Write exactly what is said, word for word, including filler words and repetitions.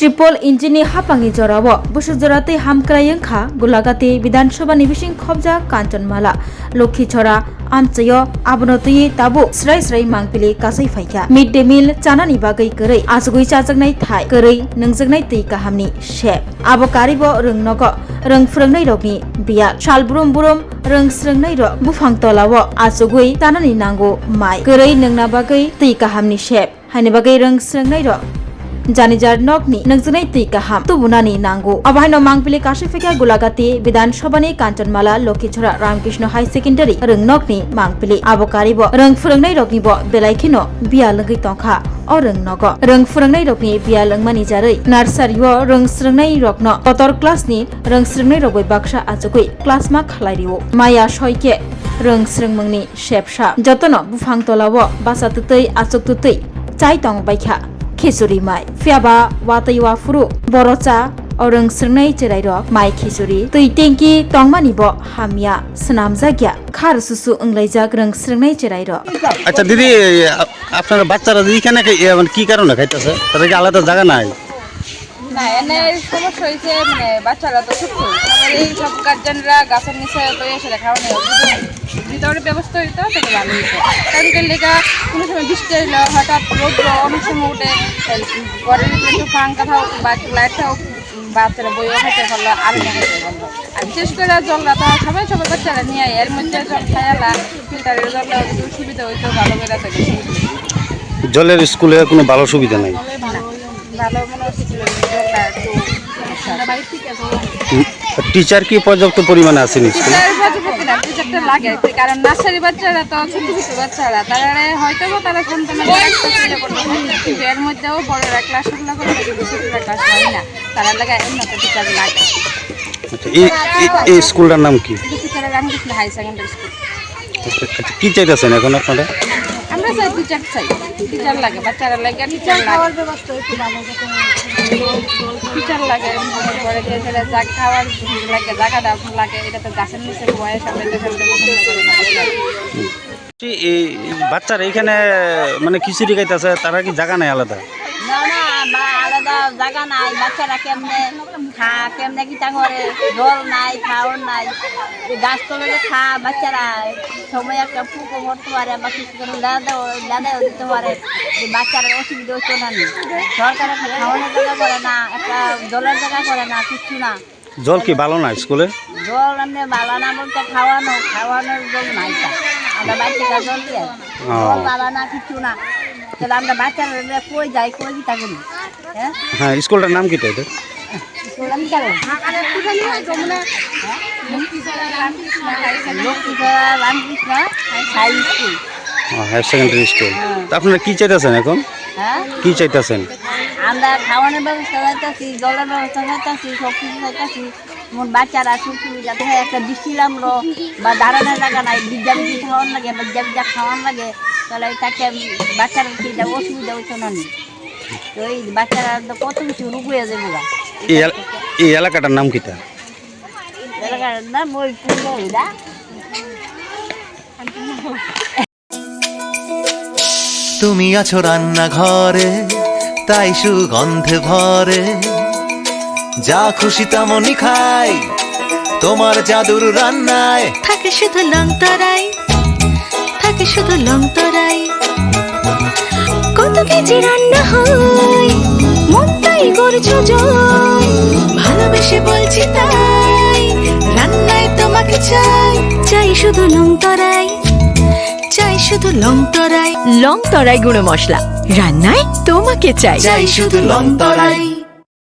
Triple engine ni hapangni jorao busuk jora twi hamkrai wngkha Gulagati Bidhan Sabha ni bising khobjak Kanchanmala Lokhichhora amchaio, abono twiwi tabuk srai srai mangpili kasai phaikha. Mid day meal chanani bagwi kwrwi, achugwi chajaknai thai, kwrwi nungjaknai twi kahamni sep. Abo karibo rwng nogo rwng phwrwngnairokni biyal. Sal brum brum rwng srwngnairok buphang tolao achugwi chanani nango mai, kwrwi nwngna bagwi twi kahamni sep. Haini bagwi rwng srwngnairok jani jar nokni nungjaknai twi kaham tubunani nango. Abo haino mangpili kasui phaikha Gulagati Bidhan Sabha ni Kanchanmala Lokhichhora Ramkrishna High Secondary rwng nokni mangpili. Abo karibo rwng phwrwngnairoknibo belai kheno biyal wngwi tongkha o rwng nogo. Rwng phwrwngnairokni biyal wngmani jarwi nursery o rwng srwngnairokno kotor class ni rwng srwngnairok bai baksa achugwi class ma khlai rio. Maya soi khe rwng srwngmungni sepsa. Jotono buphang tolao basa twtwi, achuk twtwi chai tong baikha khichuri mai. Phiyaba watwi waphuru boro cha o rwng srwngnai cherairok mai khichuri. Twi tengki tongmani bo hamya swnamjakya. Khar susu wnglaijak rwng srwngnai cherairok. আচ্ছা দিদি, আপ-, আপনারা বাচ্চারা যে এখানে খে-, এ, মানে কি কারণে খাইতেছে? তারা কি আলাদা জায়গা নাই? না, এনে সমস্যা হয়েছে, মানে, বাচ্চারা তো ছোট্ট, তারপরে এই সব গার্জেনরা গাছের নিচে তো এসে দেখা মানে ভিতরে ব্যবস্থা হইতো, তাহলে ভালো হইতো। কারণ কি লেগা কোনো সময় বৃষ্টি হইলো, হঠাৎ রোদ, অনেক সময় উঠে, ঘরের ভিতরে একটু পাঙ্খা থাক বা একটু লাইট থাক, বাচ্চারা বইও খাইতে পারলো, আরামে খাইতে পারলো। আর বিশেষ করে জলটা তো সবাই সবার বাচ্চারা নিয়ে আয়, এর মধ্যে জল খায়ালা ফিল্টারের জল একটু সুবিধা হইতো, ভালো করে থাকে। জলের স্কুলে কোনো ভালো সুবিধা নাই। ভালো মনে হচ্ছে ছিল, জলটা একটু সমস্যা। হুম, টিচার কি পর্যাপ্ত পরিমাণে আছেন স্কুলে? টিচার পর্যাপ্ত না, টিচারটা লাগে, কারণ নার্সারি বাচ্চারা তো ছোট ছোট বাচ্চারা, তারা হয়তো বা তারা সান্ত্বনা দেওয়ার চেষ্টা করবে, কিন্তু এর মধ্যেও বড়রা ক্লাস শুরু না করে কিন্তু ছোটরা ক্লাস হয় না, তারা লাগে উন্নত টিচার লাগে। আচ্ছা, এই, এই, এই স্কুলটার নাম কি? টিচার রামকৃষ্ণ হাই সেকেন্ডারি স্কুল। আচ্ছা, আচ্ছা, কি চাইতেছেন এখন আপনারা? আমরা চাই টিচার চাই, টিচার লাগে, বাচ্চারা লাগে, টিচার লাগে। খাওয়ার ব্যবস্থা একটু ভালো হতো। টিচার লাগে, তারপরে যে ছেলে যা খাওয়ার লাগে, জায়গা দেওয়া লাগে, এটা তো গাছের নিচে বয়স হবে, তো খেলতে পছন্দ করে না। এই বাচ্চারা এখানে মানে খিচুড়ি খাইতেছে, তারা কি জায়গা নাই আলাদা? না, না, বা আলাদা জায়গা নাই, বাচ্চারা কেমনে খা, কেমনে কিতা করে, জল নাই, খাওয়ার নাই। এই গাছ তলে যে খা, বাচ্চারা সময় একটা পুকুর করতে পারে, বা কিছু করে লেদা, লেদা দিতে পারে। এই বাচ্চারা অসুবিধা হচ্ছে না নি। সরকার একটা খাওয়ানোর জায়গা করে না, একটা জলের জায়গা করে না, কিচ্ছু না। জল কি ভালো না স্কুলে? জল এমনি ভালো না বলতে খাওয়ানো, খাওয়ানোর জল নাই তো। আমরা বাড়ি থেকে জল দিয়ে, ও। জল ভালো না, কিচ্ছু না। তাহলে আমরা বাচ্চারা কই যাই, কই কিতা করি? হ্যাঁ? হ্যাঁ, স্কুলটার নাম কি তো এটা? স্কুল আমি কেন? লক্ষ্মীছড়া রামকৃষ্ণ হাই স্কুল। ও, হায়ার সেকেন্ডারি স্কুল। হ্যাঁ। তা আপনারা কি চাইতেছেন এখন? হ্যাঁ? কি চাইতেছেন? আমরা খাওয়ানোর ব্যবস্থা চাইতেছি, জলের ব্যবস্থা চাইতেছি, সব কিছু চাইতেছি। মোর বাচ্চারা সুখ সুবিধা থাকে, একটা বৃষ্টি নামলো বা দাঁড়ানোর জায়গা নাই, ভিজা ভিজি খাওয়ান লাগে, ভিজা ভিজা খাওয়ান লাগে, তাহলে এটাকে বাচ্চারা কি এটা অসুবিধা হইতো না নি? তো এই বাচ্চারা তো কত কিছু রোগ হয়ে যাবে গা। এই এলা-, এই এলাকাটার নাম কিতা? এলাকার নাম ওই পূর্ব হইলা। তুমি আছো রান্নাঘরে, তাই সুগন্ধে ভরে। যা খুশি তেমনই খাই, তোমার জাদুর রান্নায়। থাকে শুধু লং তরাই, থাকে শুধু লং তরাই। কত কেজি রান্না হয়, মন তাই করছো জয়। ভালোবেসে বলছি তাই, রান্নায় তোমাকে চাই। চাই শুধু লং তরাই, চাই শুধু লং তরাই। লং তরাই গুঁড়ো মশলা, রান্নায় তোমাকে চাই। চাই শুধু লং তরাই।